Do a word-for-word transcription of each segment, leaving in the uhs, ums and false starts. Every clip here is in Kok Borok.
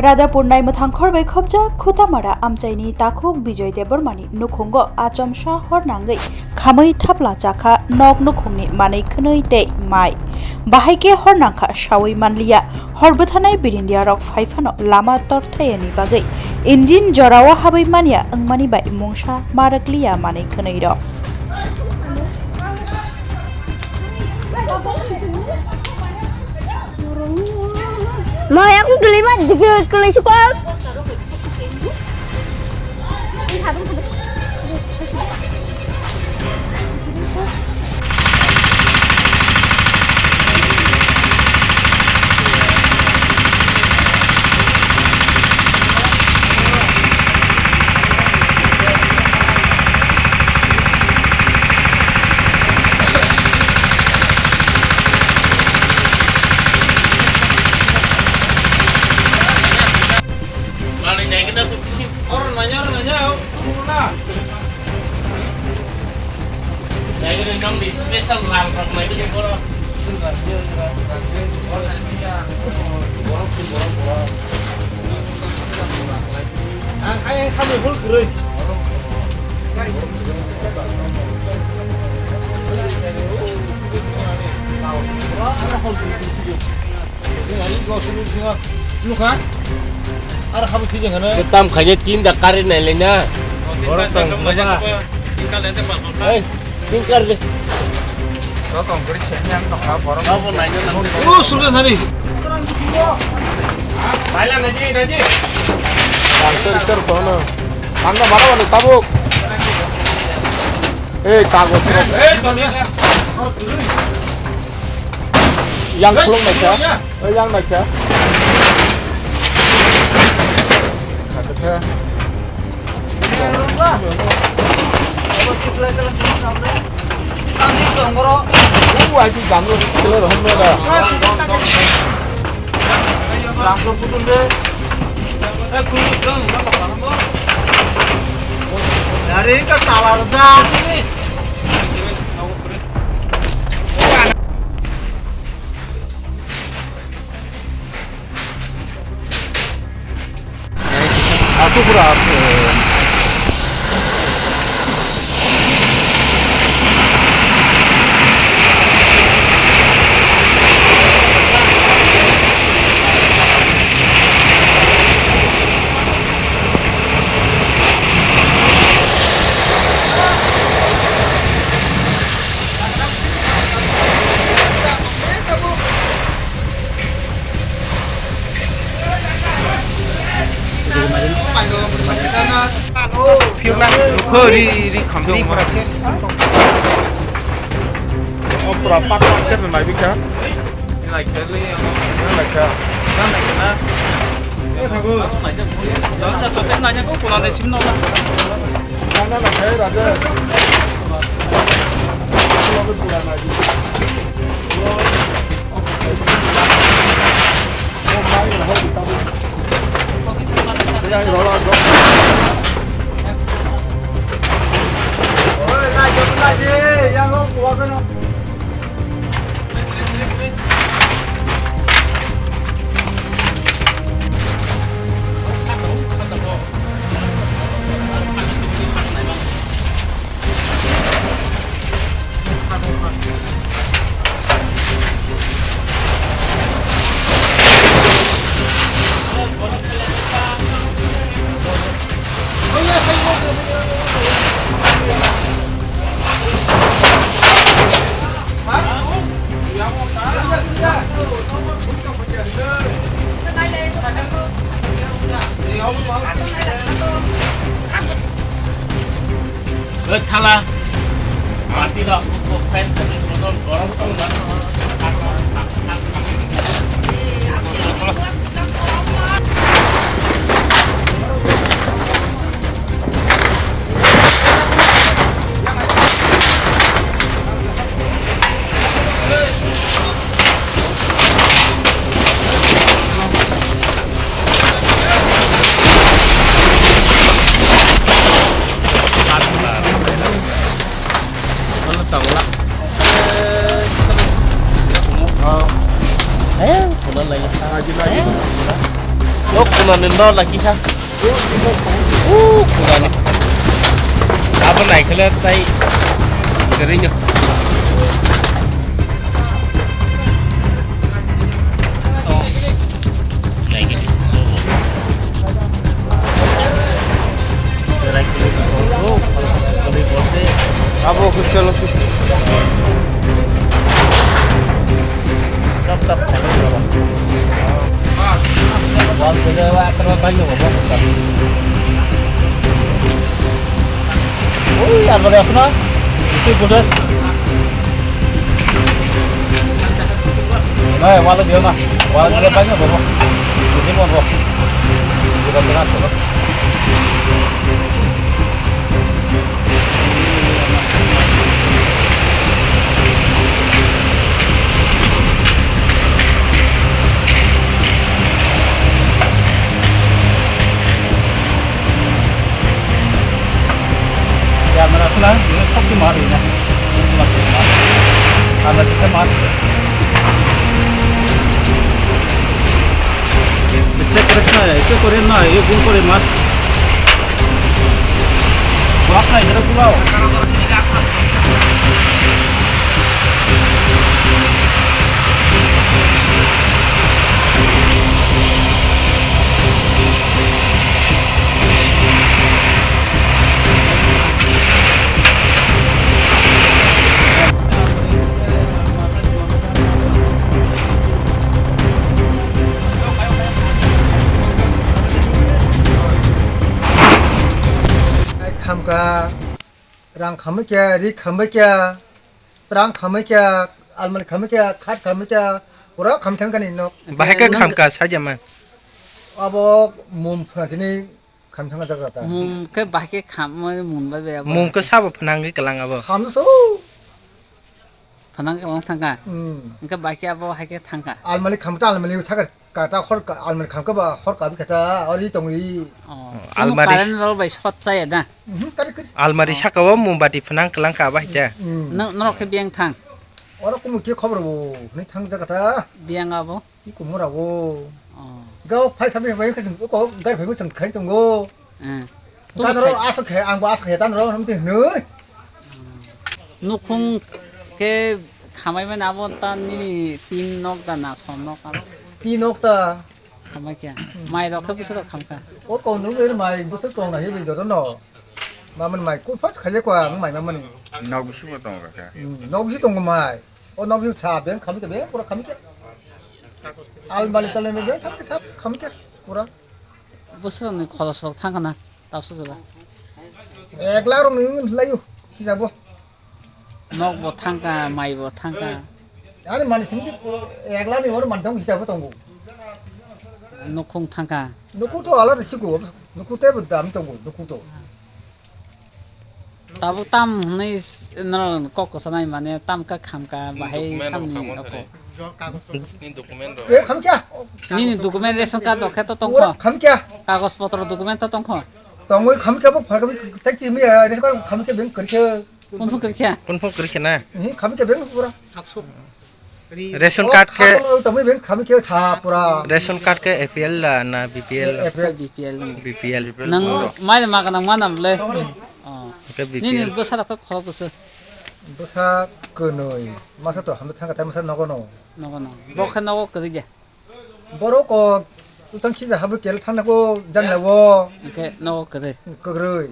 Radhapur naimwthang khorbai khobjak Khutamara amchaini takhuk Bijoy Debbarmani nukhungo achomsa hor nangwi khamwi thapla chakha nok nukhungni manwi khwnwi tei mai. Bahai khe hor nangkha sawi manliya. Hor bwtharnai birindiarok phai phano lama torthayani bagwi engine jorao habwi manya wngmani bai mungsa ma rwkliya manwi khwnwi rok. Ma, yakung kelima dikit kelai suka. Oro nanya, oro nanya, oh, oro na. Nai gini nong di special lang rok nai gini boro. Ang, ang, ang kami full keroi. Nukha? Ar khabu thijeng hano. Tam khaje tin da kare nai lena. Borok tong khaba. Hey, tin kar de. Abo nai na. Oh, surga sani. Baila naji, naji. Sir, sir, kono. Tangga mara wani tabuk. Eh, kagos rok. Eh, Tony. Yang khulung naikha. Eh, yang naikha. Kha kha. Abo chiplai kala chiplai samne. Tangni tongoro. U ai ti gamro kilo rohon mera. Langso putunde. Eh, kunu dong, dong, dong. Dari ka talar da. Aku pura. Phiyok lang. Nukho ri, ri khamjong. Ri pura ses. O pura pak pak khe nai bikha. Nai khe li. Nai khe. Nai khe na. Nai khe na. Nai khe na. Nai khe raja. Thala. Mati rok fan tadi motor gorong tong. Kunani no laki kha. Uh, kunani. Abo naikhele tai. Kering. Abo official ase. Chap chap khainai baba. Wal sida wa akar wa bhai baba. Oi, ar bade asna. Itu bodas. Nai, wala dia na. Wala dia banyak, bro. Ini mau, bro. Bukan dengan, bro. Camera sila, ini pasti mati ya. Ini pasti mati. Ada kita mati. Mistake kore na, itu kore na, itu bhul kore mas. Buat na, ini pulao. Khamka, rang khamwi kya, ri khamwi kya, trang khamwi kya, almani khamwi kya, khat khamwi kya, pura kham thang kani nok. Bahai khe khamka sajama. Abo mum phana tini kham thang jaga ta. Mum khe bahai khe kham mun bai bai abo. Mum khe sabo phnangwi kwlang abo. Kham so. Phanang kwlang thangka. Hmm. Hwnkhe bahai khe abo hai khe thangka. Almani khamta almani sakar kata hor ka almani khamka ba hor kabi kata ori tongwi. Oh. Almari. Current rok bai short chaya da. Mhm, kari kari. Almari sakao mombati phanang kwlang ka bahai khe. Hmm. Nang norok khe biyang thang. Oro kumu khe khobor bo ni thang jaga ta. Biyang abo. Ni kumura bo. Oh. Gao phai sabi phai khasing ko gari phai bwsang khai tongo. Eh. Tanro asok khe ang bo asok khe tanro hamti hnoi. Nukhung khe khamai mani abo ta nini tin nok da na som nok abo. Tin nok ta. Khamai kya. Mai rok khe bwswk rok khamkha. O kong nung ber mai bwswk kong na hibi joto no. Maman mai kufas khaile kwa ang mai mamani. Nok bwswk bo tongo kha. Hmm, nok bwswk tongo mai. O nok bwswk sa beng khamikha beng pura khamikha. Almali talmali beng khamikha sab khamikha pura. Bwswk ni khoros rok thangkha na. Tabsuk jora. Ek lakh rok nung layu, hisabo. Nok bo thangkha, mai bo thangkha. Ani mani simi ek lakh ni oro man thang hisabo tongo. Nukhung thangkha. Nukhung to alada siko, nukhung tebo dam tongo, nukhung to. Tabuk tam hwnwi norok kok kwchanai mane tam kha khamkha bahai samni oko. Nini document rok. Nini document ration card rok khe to tongkho. Khamkha. Kagoj potro document to tongkho. Tongwi khamkha bo phagwi tak chimi ration card khamkha beng kwrwikha. Kunphung kwrwikha. Kunphung kwrwikha na. Hi khamkha beng pura. Ration card khe tongwi beng khamkha sa pura. Ration card khe A P L la na B P L? A P L. B P L. B P L. Nang mai ma kana mana ble. Oh. Nini bwsa rok khe khorok bwswk. Bwsa kwnwi. Masa to hamjak thangkha tai masa nogo no. Nogo no. Bo khe nogo kwrwi de. Borok kok usang khija habo kel thangna ko jangla wo. Hwnkhe nogo kwrwi. Kwrwi.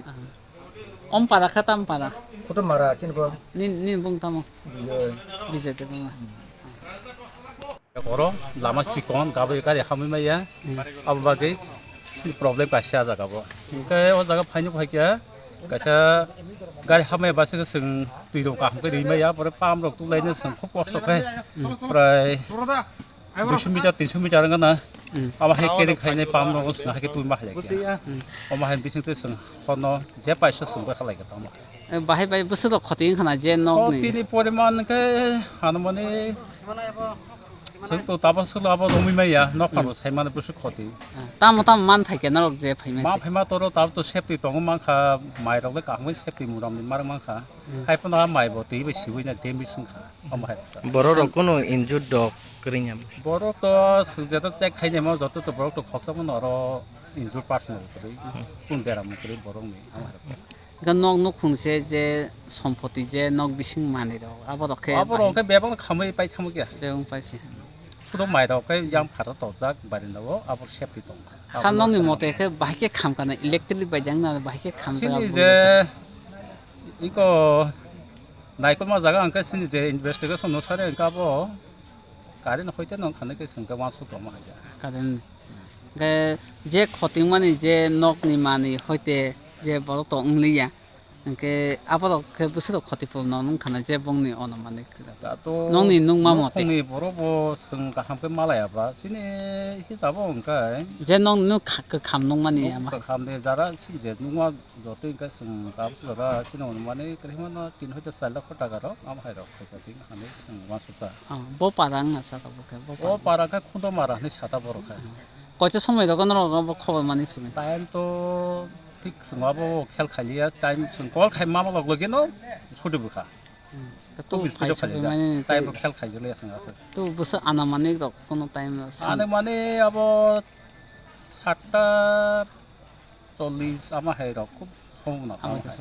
Om para khe tam para. Kutum mara chini bo. Nini bung tamo. Bijoy. Bijoy de bung. Oro lama sikon gabri gari hamwi maya. Abo bagwi sini problem kaisa jaga bo. Hwnkhe o jaga phaino phaikha kaisa gari hamya base swng twi rok kaham khe ri maya pore pam rok tulaino swng khub kosto khe prai duiso meter tinso meter wngkha na. Abo hai kering khainai pam rok swng hai khe twi ma hai khe. Omo hai bising twi swng hono je paisa swng bai khalai khe tamo. Bahai bai bwswk rok khoti wngkha na je nok ni. Khotini poriman khe hanumani Swk to tabo swklo abo romwi maya, nok phano sai mano bwswk khoti. Ah, tamo tamo man phaikhe norok je phaima Ma se. Phaima toro tabo to safety tongo mankha, mairok le kahmwi safety muram ni marok mankha. Hmm. Hai phano a mai bo twi bai siwi na damage wngkha. Omo hai rok. Borok rok kono injured dok kwrwngya. Borok to swk jeto check khainai mo joto to borok to khoksa phano oro injured person kwrwi. Hmm. Kun dera mo kwrwi borok ni omo hai rok. Hwnkhe nok nukhung se je sompoti je nok bising manwi rok, abo rok khe Abo rok bahai khe bebak no khamwi pai thangma khe. Bebak pai khe. Sudo mai rok khe yang phatha tojak barinda o abo safety tong kha. Sa nokni mote khe bahai khe kham kana electric bai jang na bahai khe kham Sini jaga je iko naikolma jaga hwnkhe sini je investigation no sare hwnkhe abo current hoite no khanai khe swngkhe wansuk tongma hai ja. Current. Hwnkhe je khotingmani je nokni manwi hoite je borok to wngliya, hwnkhe aborok khe bwswk khotipurno wngkha na je bongni onomani. Tato nokni nukma mote. Nokni borok bo chwng kaham khe malaya ba, chini hisabo hwnkhe. Je nok nuk kha-, kwkham nukmani Nuk ama. Kwkham de jara sini je nukma joto hwnkhe chwng tabuk jora chini onomani kwrwimano tin hoite char lakh taka rok, amo hai rok khaikha thik hinwi chwng uansukha. Ah, bo para wngna sa tabuk khe, bo O para. Para khe Khundomara hinwi sata borok khe. Koito somoi rogo norok bo khobor mani phimani. Time to thik chwng abo khel khailiya, time chwng call khai mama log logino sudi bwkha. Hmm. Khub speed o phai khalijak. Time bo khel khaijak liya chwng aswk. To bwsa anamanik rok kono time no san. Anamani abo satta chollish ama hai rok khub somona tamo hai.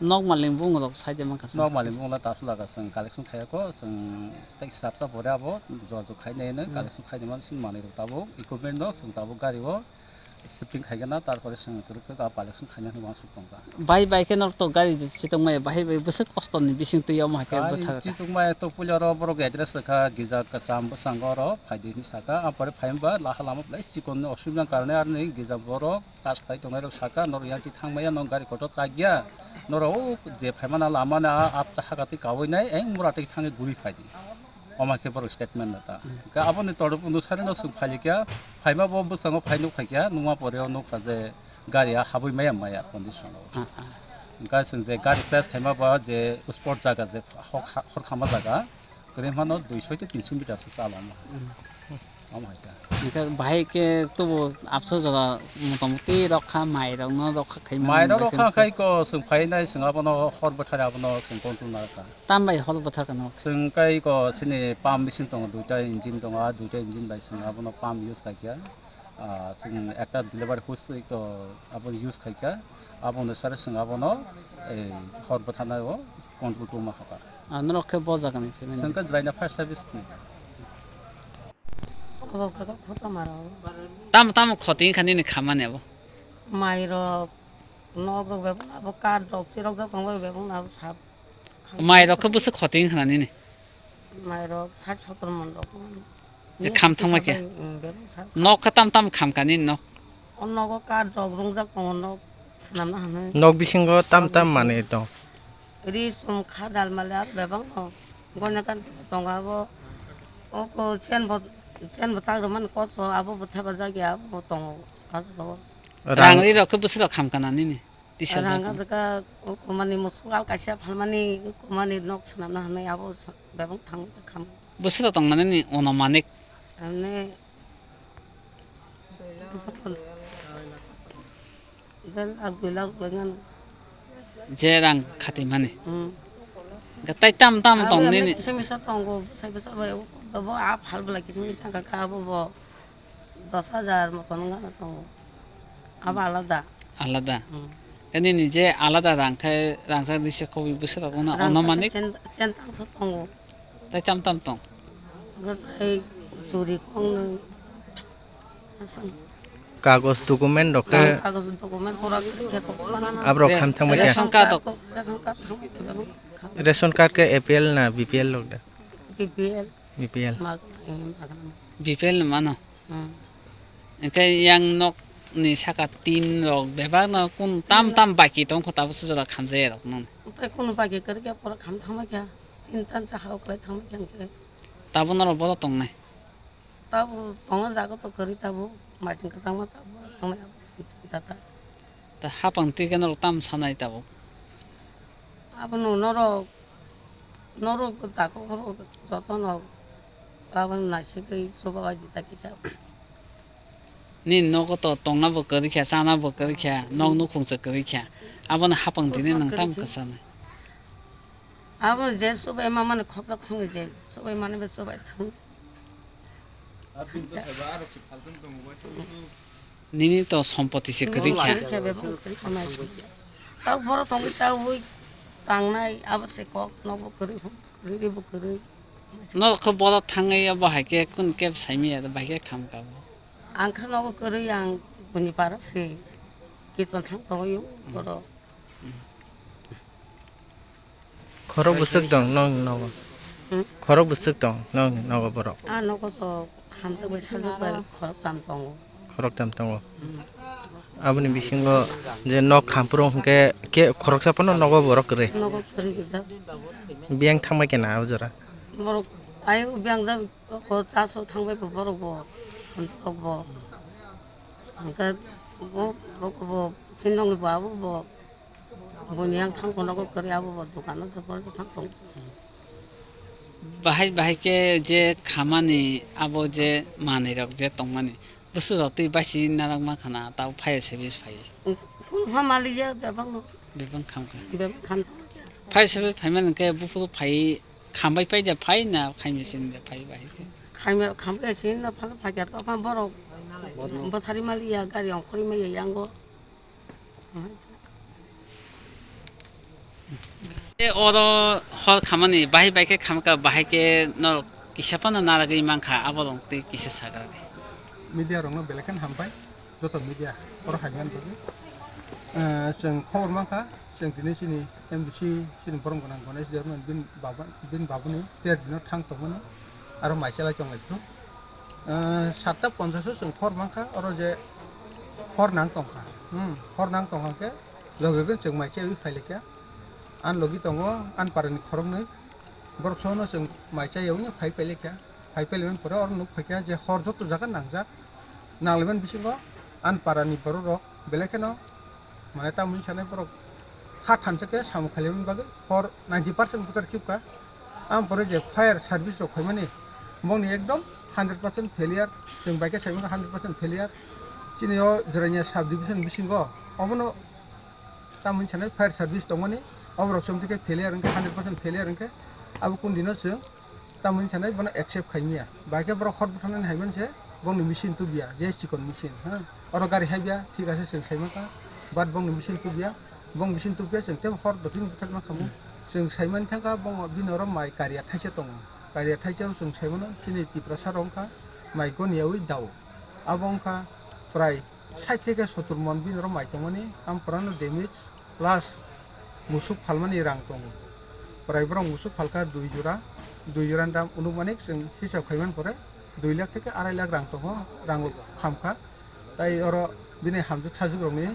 Nok maling bung rok sai de mankha. Nok maling bung la tasla ga chwng collection khaiya ko chwng tei sap sap hore abo jua jua khainai no collection khainai man sin manwi rok tabuk equipment no chwng tabuk gari o shifting khaigana tarpore chwng twrwk khe collection khaina hinwi uansuk tongkha. Bai bai khe norok to gari chitokmaya bahai bai bwswk kosto ni bising twi omo hai khe bwthar. Gari chitokmaya to puila ro borok address rwkha gija kwcham bwskango oro phaidi hinwi saka apore phaimba laha lama belai chikon ni osubidani karone aroni gija borok. Charge khlai tongnai rok saka, norok yang twi thang maya, nok gari kotor chakya, norok o je phaimana lama ni a, a haka twi kaui nai, eng mura twi thangwi guri phai di. Omo khe borok statement rwkha. Hwnkhe aboni tolop onusari no chwng phai likya, phaima bo bwskango phai nuk khaikya, nukma pore o nukha je gari a habwi maya maya condition o. Ah, ah. Hwnkhe chwng je gari crash khaima bo je spot jaga je hok ha-, hor khama jaga, kwrwi phano duisho tei tinsho meter se chalama. Hmm. Omo hai ta. Hwnkhe bahai khe tubu abso jora motamuti rok kha, mai rok no rok kha khaima Mai rok bai rok kha chwng khai ko chwng phai nai chwng abono hor bwthar abono chwng control narwkha. Tam bai hor bwthar kha no? Chwng kai ko chini pump bising tongo, duita engine tongo, a duita engine bai chwng abono pump use khaikha. Ah, chwng ekta delivery hose ko abo use khaikha. Abono sare chwng abono, eh, hor bwtharnai o control tongma kha. Ah, norok khe bo jaga ni family? Chwng khe Jaina fire service ni. Obo khe khotoma rok. Tamo tamo khoti wngkha nini khamani abo? Mai rok, nok rok bebak abo kath rok chirok jak tongo bebak abo sap. Mai rok khe bwswk khoti wngkha nini? Mai rok sat sotor mon rok. Khe kham thangma khe? Bebak sap. Nok khe tam tam kham kha nini nok? O nogo kath rok rungjak tongo nok swnamna hinwi. Nok bisingo tam tam manwi tong. Ri sum kha dal mali aro bebak no. Goina kan tongo abo. O ko chen bo, chen bo tak rwmani koso abo bo thepajak ya abo tongo. Rang ri rok khe bwswk rok kham kana nini? Tisa rang jak. Rang jaka o ko mani musuk al kaisa phalmani o ko mani nok swnamna hinwi abo bebak thang kham. Bwswk rok tong mani ni ono manik. Ani Dui lakh, dui lakh bai ngano. Je rang khatimani. Hmm. Gatai tam tam tong nini. Kisa misa tongo, kisa misa bai bo a phal bela kisa misa ka ka bo bo dos hajar moton ngano tongo. Abo alada. Alada. Hmm. Kani ni je alada rang khai rang sa dise kobi bwswk rok ono. Rang sa onomanik. Chen, chen tang sa tongo. Tai tam tam tong. Abo tai churi kong nang. Asam. Kagos document rok khe. Kagos document pura khe kok swana. Abrok kham thangma khe. Ration card rok. Ration card thangma khe. Ration card khe A P L na B P L rok da? B P L. B P L. Mag-, eh, mag-, B P L ni mano. Hmm. Engke yang nok ni saka tin rok bebak no kun tam tam baki tong kho tabuk sujada khamjai rok no. Tai kun baki kar khe pura kham thangma khe. Tin tan cha hao klai thangma khe engke. Tabuk norok bodo tongnai? Tabuk tongo jaga to kwrwi tabuk, maichwng kwchangma tabuk, abo chinta ta. Ta hapang twi khe norok tam sanai tabuk? Abono norok, norok takhuk rok jotono Aboni naisingwi chubabai di ta kisa. Nini nogo to tongna bo kwrwi kha, chana bo kwrwi kha, nok nukhung se kwrwi kha. Abono hapang tini nwng tam kwchana. Abo je chubai mamani khoksa khongwi je chubai mani be chubai thang. Nini to sompoti se kwrwi kha. Kwrwi kha, bebak kwrwi kha mai. Tau boro tongwi chaui tangnai, abo se kok, nogo kwrwi, kwrwi bo kwrwi. No khe boro thangwi abo hai khe kun kep saimaya, bai khe kham ka bo. Ang khe nogo kwrwi, ang buni para se kirtan thang tongo yo boro. Khorok bwswk tong nokni nogo? Hmm? Khorok bwswk tong nokni nogo borok? Ah, nogo to hamjak bai sajak bai khorok tam tongo. Khorok tam tongo. Hmm. Aboni bisingo je nok khampro hwnkhe ke khoroksa phano nogo borok kwrwi? Nogo kwrwi gijak. Biyang thangbai khe na o jora? Borok ayo biyang da ko chaso thangbai bo borok bo. Borok bo. Hwnkhe bo, bo, bo, chini nokni bo abo bo. Boni yang thang kono ko kwrwi abo bo dukano to boro thang tong. Bahai bahai khe je khamani abo je manwi rok je tongmani bwswk rok twi baisi narak ma khana tabo fire service phai. Kun pha maliya bebak no. Bebak kham kha. Bebak kham thang kha. Fire service phaimani hwnkhe buphuru phai khambai pai da phai na khaimya sini da phai bahai khe. Khaimya khambai sini na phano phai kha to kha borok. Bothari maliya gari ongkhorwi maya yango. E oro hor khamani bahai bai khe khamkha, bahai khe norok kisa phano naragwi mankha, aborok twi kisa sagra di. Media rokno belai kheno hambai, joto media oro hai man bagwi. Eh, chwng khobor mankha, chwng tini chini M D C, chini borom gwnang Ganesh Debbarma bini baba, bini babuni ter dino thang tongmani, aro mai chalai tonglai phuru. Eh, satta ponchash o chwng hor mankha, oro je hor nang tongkha. Hmm, hor nang tongkha khe loge loge chwng mai chaui phailaikha. An logi tongo, an parani khoroknwi. Borok sono chwng mai chayaui phai pailaikha. Phai pailaimani pore oro nuk phaikha je hor joto jaga nangjak. Nanglaimani bisingo an parani borok rok belai kheno Mane tamo wngkha sanai borok kha thansa khe samung khailaimanini bagwi hor ninety percent buthar khibkha. Ang pore je fire service rok phaimani bongni ekdom hundred percent failure, chwng bai khe sai mankha hundred percent failure. Chini o Jirania sub division bisingo obono tamo wngkha sanai fire service tongmani, oborok chwng twi khe failure wngkha, hundred percent failure wngkha. Abo kundino chwng Tamoni sanai bono accept khaimya. Bai khe borok hor butharnani hai manse bongni machine tubya, je chikon machine, ha. Oro gari haibya, thik ase chwng sai mankha. But bongni machine tubya, bong machine tubya chwng tei hor dotini butharma khamu. Chwng sai man thangkha bong bini oro mai kariya thaisa tongo. Kariya thaisa o chwng sai mano chini Tiprasa rok wngkha mai goniyaui dao. Abo wngkha prai sait theke sottur mon bini oro mai tongmani, ang purano damage plus musuk phalmani rang tongo. Prai borok musuk phalkha dui jora, dui jora ni dam unuk manik chwng hisab khaiman pore dui lakh theke arai lakh rang tongo, rang khamkha. Tai oro bini hamjwk sajwk rokni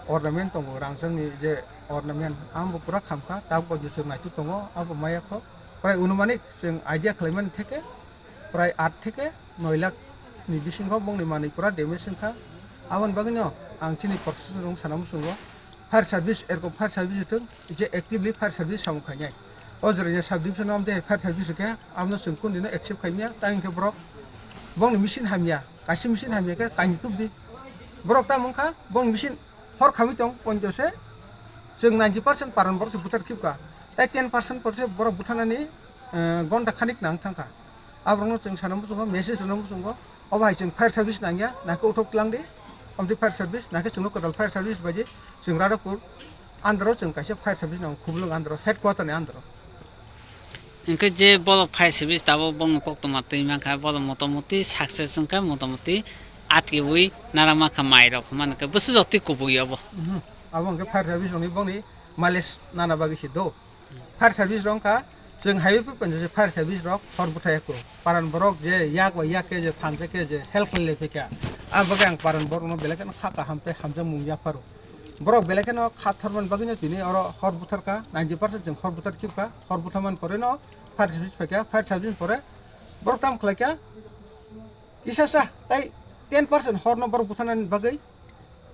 ornament tongo, rangchakni je ornament, ang bo pura khamkha, tabuk bo chwng naituk tongo, abo maya kho. Prai unumanik chwng idea khlaimani theke prai aat theke noi lakh ni bisingo bongni manwi pura damage wngkha. Aboni bagwino ang chini professional rok sana muchungo fire service, erko fire service wngthwng je actively fire service samung khainai. O Jirania sub division o amtwi fire service hwnkhe abono chwng kundino accept khaimya, tei hwnkhe borok bongni machine hamya, kaisa machine hamya khe kainwi tubdi. Borok tamo wngkha bongni machine hor khamwi tong ponjo se chwng ninety percent paran borok se buthar khibkha. Tei ten percent porse borok butharnani, eh, gonta khanik nang thangkha. Aborokno chwng sana muchungo, message rwna muchungo. Obo hai chwng fire service nangya, nakhe uthok twlangdi. Omtwi fire service, nakhe chwngno kwtal fire service baidi chwng Radhapur andro chwng kaisa fire service nango, Khumulwng andro, headquarter ni andro. Hwnkhe je borok fire service tabuk bongni koktwma twi mankha, borok motamoti success wngkha, motamoti atkiwi nara mankha mairok hwnma hwnkhe bwswk jotwi kubui obo. Mhm. Abo hwnkhe fire service rokni bongni mileage nana bagwi se do. Fire service rok wngkha, chwng highway pi ponjo se fire service rok hor bwthai ya kho. Paran borok je yak bai yak khe je thansa khe je help khlai lai phaikha. Ang bagwi ang paran borok no belai kheno kha kaham tei hamjakmung yapharo. Borok belai kheno kha thormani bagwi no tini oro hor bwtharkha, ninety percent chwng hor bwthar khibkha, hor bwtharmani pore no fire service phaikha, fire service pore borok tamo khlaikha, kisa sa tei ten percent hor no borok bwtharnani bagwi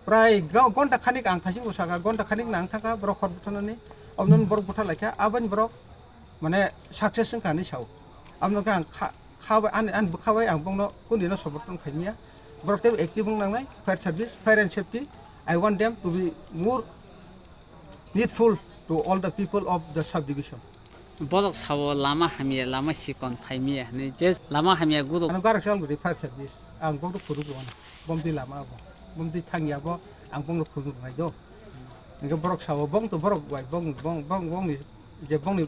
prai ga-, gonta khanik ang thaichung bo sakha, gonta khanik nang thangkha borok hor bwtharnani, omono borok bwthar laikha, aboni borok mane success wngkha hinwi sao. Abono khe ang kha-, Kha bai, ani, ani bwkha bai ang bongno kundino soborton khaimya. Borok teibo active wng nangnai, fire service, fire and safety. I want them to be more needful to all the people of the subdivision. Borok sao lama hamya, lama sikon phaimya hinwi, je lama hamya guruk. Ano garak chal guri fire service. Ang bongno phunuk rwna. Bomdi lama abo. Bomdi thangya bo ang bongno phunuk rwnai do. Hingke borok sao bong to borok bai bong, bong, bong, bongni je bongni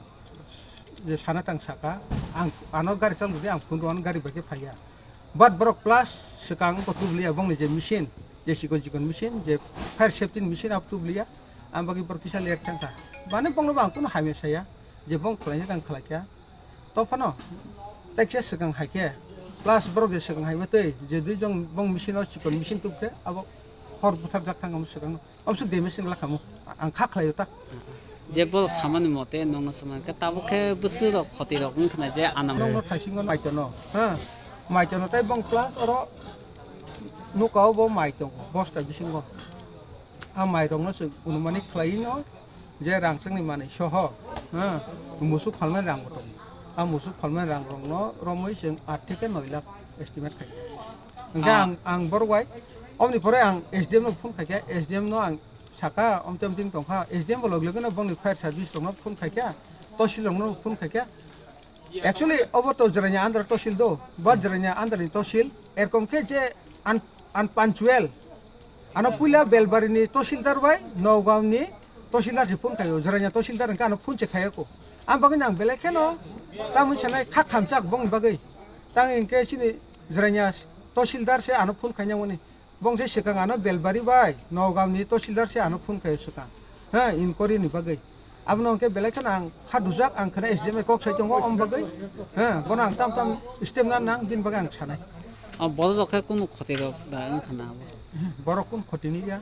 je sana tang saka, ang ano gari chal guri ang phunuk rwna gari bai khe phaiya. But borok plus swkang wngkha tubliya bongni je machine, je chikon chikon machine, je fire safety ni machine abo tubliya, ang bagwi borok kisa ler thangkha. Mane bongno bo ang kunu hamya saya, je bong khwlaina tang khlaikha. Tophano, tekse swkang hai khe, plus borok je swkang hai tei, je dui jong bong machine o chikon machine tubkhe, abo hor butharjak thang swkang. Amsuk damage wng lakhamu. Ang kha khlaio ta. Je borok samani mote nongno samani khe tabuk khe bwswk rok khoti rok wng khna je anam. Nongno thaisingo mai tono. Ha. Mai tono tei bong plus oro nukao bo mai tongo. Bosta bisingo. A mai rokno se unumani khlai no je rangchakni manwi soho. Ha. Musuk phalmani rang bo tongo. A musuk phalmani rang rokno romwi chwng aat theke noi lakh estimate khai. Hingke Ah. ang, ang borok bai, omni pore ang S D M no phone khaikha, S D M no ang saka, omte omting tongkha, S D M bo log logino bongni fire service rokno phone khaikha, tosil rokno phone khaikha. Actually, obo to Jranya under tosil do, ba Jranya under ni tosil, erkom khe je un-, unpunctual. Ano puila Belbari ni tosildar bai, Nagaon ni tosildar se phone khaio, Jranya tosildar hingke ano phone se khaiyako. Ang bagwi nang belai kheno, tamoni sanai kha khamchak bongni bagwi. Tang hingke chini Jranya tosildar se ano phone khainai mani. Bong se swkang ano Belbari bai Nagaon ni tosildar se ano phone khai swkang. Ha, inquiry ni bagwi. Abono hwnkhe belai kheno ang kha dujak, ang kheno S D M bai kok sai tongo, om bagwi. Ha, bono ang tam tam step na nang, bini bagwi ang sanai. O borok rok khe kunu khoti rok da wng khna abo? Borok kun khoti ni ya,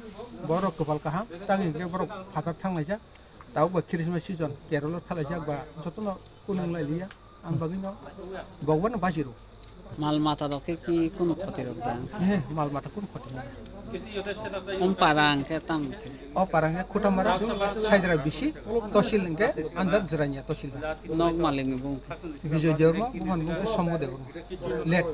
borok kopal kaham, tang hwnkhe borok phatar thang laijak. Tabuk ba Christmas season, Kerala thalaijak ba jotono kunung lai liya, ang bagwi no bogwano baji rw. Mal mata rok khe ki kunu khoti rok da? He, mal mata kun khoti nai. Om parang khe tam khe? O parang khe Khutamara, Saidra bisi, tosil hingke under Jranya tosil da. Nok malik ni bung khe? Bijoy Debbarma, buhan bung khe Sombo Debbarma. Let.